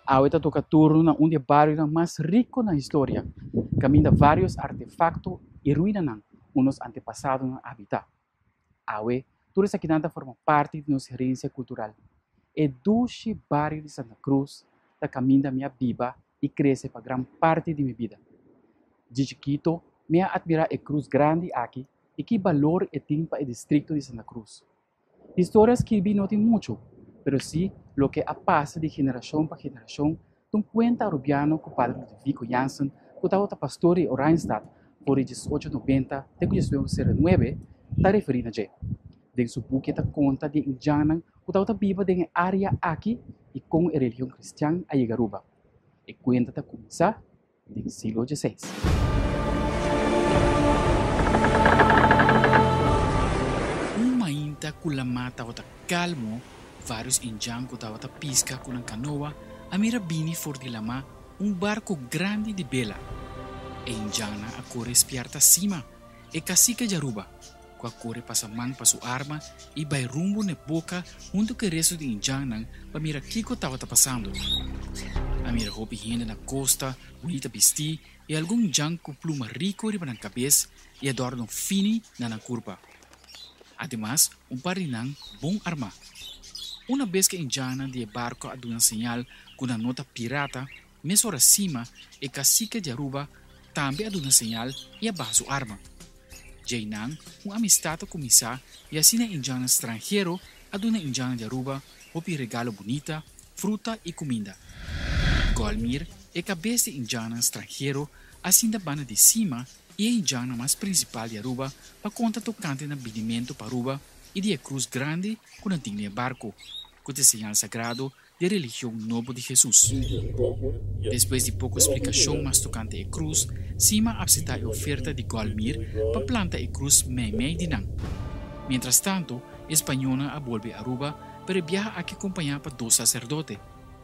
Awe ta toca turno na un di e barionan mas rico na historia, caminda varios artefacto y ruinanan un nos antepasadonan a habita. Awe, tur esakinan ta forma parti di nos herencia cultural. E dushi bario di Santa Cruz ta caminda mi a biba y crece pa gran parti di mi bida. Di chikito mi a admira e cruz grandi aki y ki balor e tin pa e districto di Santa Cruz. Historia skirbi no tin mucho, pero si loke a pasa di generacion pa generacion ta un cuenta Arubiano cu Padre Ludovico Jansen cu tabata pastor di Oranjestad for di diesocho nobenta te cu diesnuebe sero nuebe ta referi na dje. Den su buki e ta conta di e indjannan cu tabata biba den e area aki y con e religion cristian a yega Aruba. E cuenta ta cuminsa den siglo dieseis. Un mainta ku lamá tabata kalmo, vários indjan ku tabata piska ku nan kanoa a mira bini for di lamá un barku grandi di bela. E indjannan a kore spièrta sima e kasike djaruba, ku a kore pasa man pa su arma i bai rumbo n'e boka huntu ku e resto di indjannan pa mira kiko tabata pasando. A mira hopi hende na kosta bunita bistí i algun indjan ku pluma riku riba nan kabes i adòrno fini na nan kurpa. Ademas, un par di nan bon armá. Una bes ku e indjannan di e barko a duna señal ku nan no ta pirata, Mesora sima e kasike di Aruba tambe a duna señal i a baha su arma. Djeinan un amistat a kuminsá i asina indjannan stranhero a duna indjannan di Aruba hopi regalo bunita, fruta i kuminda. Golmir, e kabes di indjannan stranhero, a sinta banda di sima i e indjannan mas prinsipal di Aruba pa konta tokante nan binimentu pa Aruba i di e krus grandi ku nan tin den e barko, ku ta e señal sagrado di religion nobo di Hesus. Despues di poko splikashon mas tokante e krus, Sima a apseptá e oferta di Golmir pa planta e krus meimei di nan. Mientrastanto, e spañónan a bolbe Aruba, pero e biaha aki kompañá pa dos saserdote,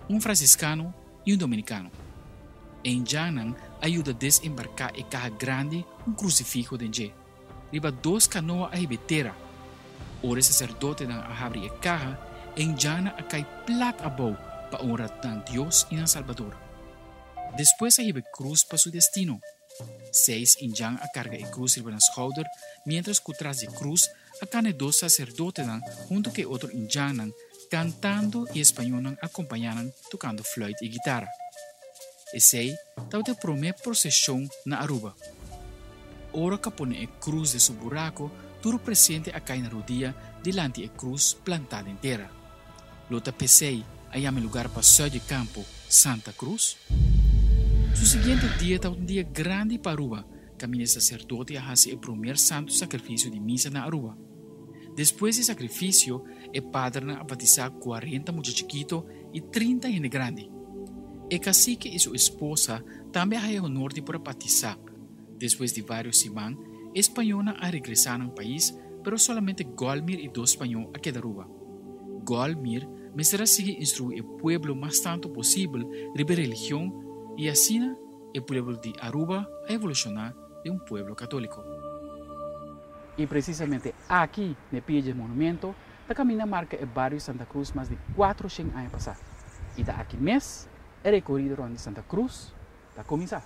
un fransiskano i un dominikano. E indjannan a yuda desembarká e kaha grandi ku un krusifiho den dje. Riba dos kanoa a hiba e tera. Ora e saserdotenan a habri e kaha, e indjannan a kai plat abou pa onra nan Dios i nan Salbador. Despues a hiba e krus pa su destino. Seis indjan a karga e krus riba nan skouder, miéntras ku tras di e krus a kana e dos saserdotenan huntu ku e otro indjannan kantando i e spañónan a kompañá nan tokando fluit i gitara. Esei tabata e promé proseshon na Aruba. Ora ku a pone e krus den su buraku, tur presente a kai na rudia dilanti e krus plantá den tera. Lo ta p'esei a yama e lugar pa sùit di kampo Santa Cruz. Su siguiente dia tabata un dia grandi pa Aruba, kaminda e saserdote a hasi e promer santu sakrifisio di misa na Aruba. Despues di e sakrifisio, e padernan a batisá kuarenta mucha chikito i trinta hende grandi. E kasike i su esposa tambe a haña e honor di por a batisá. Despues di vários siman, e spañónan a regresá nan pais, pero solamente Golmir i dos spañó a keda Aruba. Golmir mester a sigui instruí e pueblo mas tantu posibel riba e religion i asina e pueblo di Aruba a evolushoná den un pueblo katóliko. I presisamente aki, na e pia dje monumento, ta kaminda marka e bario Santa Cruz mas di kuatroshen aña pasá. I ta aki mes e rekorido rònt di Santa Cruz ta kuminsá.